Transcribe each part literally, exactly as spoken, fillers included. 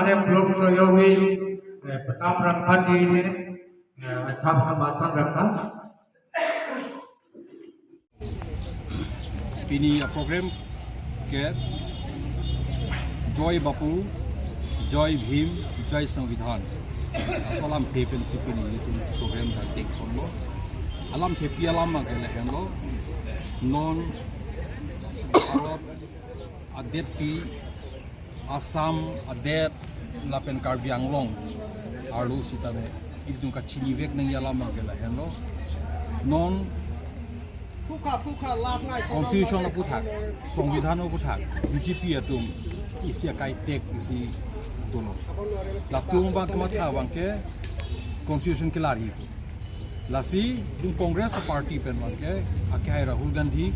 Hare blok soyogi, eh, petam rangpati ini, eh, achap sama sang rangpa. Pini a program ke Joy Bapu, Joy Bhim, Joy Sangvidhan. Aso alamthe pensi pini nelitum program dak dengponlo. Alamthe pi alam ke lahenlo. Non Bharat adetpi Assam adet lapen Karbi Anglong arlo sitame itum kachinivek nangji alam ke lahenlo. Non constitution aputhak, Sangvidhan aputhak, B J P atum isi akai tek isi dolo. Latum abang kamatha abang ke constitution kelar hi. Lasi itum Congress party pen abang ke, akehai Rahul Gandhi,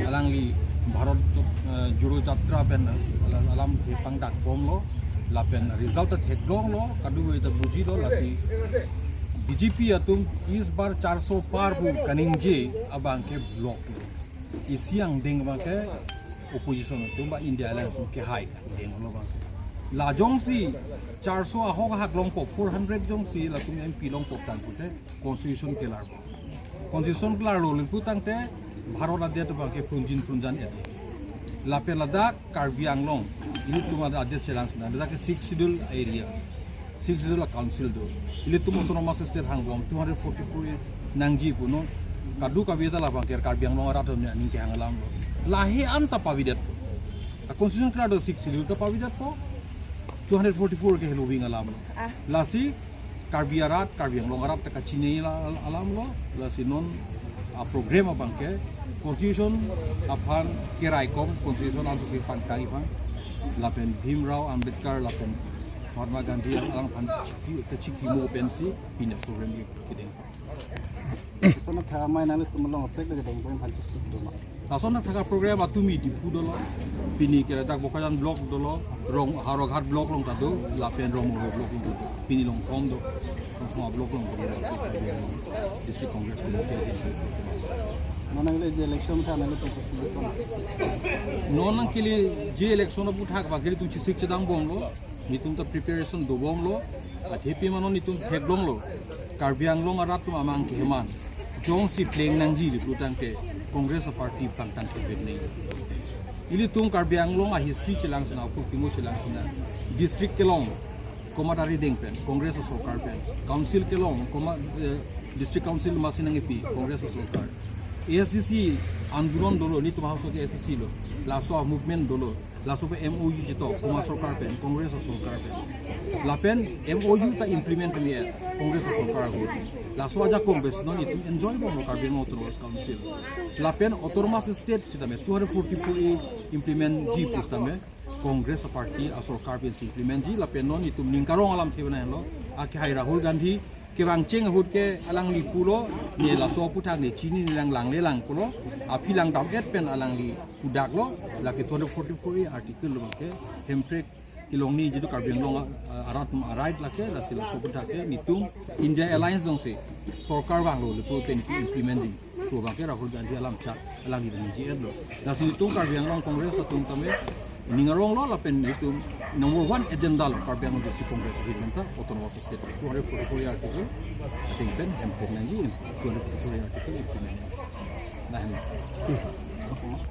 alangli Bharat Jo-, eh, Jodo Jatra pen alam, alamthe pangdakbomlo, lapen result ta theklonglo, kadokave ta bujilo, lasi B J P atum is bar charso par pu kaningje abang ke block lo. Isi angdeng abang ke opposition atum ba India Alliance atum kehai angdeng lo abang ke. La jongsi charso ahok ahak longpo, four hundred jongsi latum M P longpo tangpute constitution kelar. Constitution kelarlo pu tangte Bharat adet abang ke prunjin prunjan et. Lapen ladak Karbi Anglong, ilitum adet chelang sina, ladak ke Sixth Schedule area, Sixth Schedule a council do. Ilitum autonomous state hangbom, two hundred forty-four nangji punon, kadokave ta labang ke Karbi Anglong arat atum aning kehang alamlo. Lahei an ta pavedetpo. A constitution kelar do Sixth Schedule ta pavedetpo. Two hundred forty-four ke heloving alamlo. Ah. Lasi Karbi arat, Karbi Anglong arat ta kachinei la-, alamlo, lasi non a program abang ke constitution aphan keraikom, constitution ansi pangtang iphan, lapen Bhimrao Ambedkar lapen Mahatma Gandhi alangphan chiki, kachikimo pensi pini program ke kedeng. Lason athak amei nanglitum along apsek lagi dong poin phan chesik doma. Lason athak program atumi Diphu dolo. Pini ke ladak Bokajan block dolo, Rong Howraghat block along ta do, lapen Rongmongve block along ta do. Pini Longkhong do, Longkhong block along do. District Congress Committee. Non nangkele je election tha nanglitum election. Non nangkele je election aputhak abang ke ilitum chesik chedangbomlo. Nelitum ta preparation dobomlo, athepi mano nelitum theklonglo. Karbi Anglong arat atum amang keheman jongsi pleng nangji di pu tangte Congress party pangtang thekvek nangji. Ilitum Karbi Anglong a history chelang sina, aphu kimo chelang sina. District kelong, komat arideng pen, Congress asorkar pen. Council kelong, komat, eh, district council masi nangkipi, Congress asorkar. A S D C andolon dolo, nelitum House of A S D C lo. Laso a movement dolo. Laso pen M O U chetok, komat sorkar pen, Congress asorkar pen. Lapen M O U ta implement kami, Congress asorkar ahut. Laso ajakong pen si non itum enjoybomlo Karbi Anglong Autonomous Council. Lapen Autonomous State sitame two hundred forty-four A implement ji pu sitame Congress party asorkar pensi implement ji, lapen non itum ning karong alamthe penang lo, akehai Rahul Gandhi, kevangcheng ahut ke alangli pulo, ne laso aputhak ne chini ne lang langle lang pulo, aphi langdam-et pen alangli pudaklo, lake two hundred forty-four A article lo ke, Hemprek kelongni jitu Karbi Anglong, ah, arat atum a-right lake, lasi laso aputhak ke nelitum India Alliance jongsi sorkar vanglo le pu pen implement ji pu abang ke Rahul Gandhi alam chak alangli nangji-etlo. Lasi nelitum Karbi Anglong Congress atum tame ning aronglo lapen nelitum number one agenda lo Karbi Anglong District Congress ahirmenta Autonomous State two hundred forty-four A article ateng pen Hemprek nangji, two hundred forty-four A article implement. Nah, ini.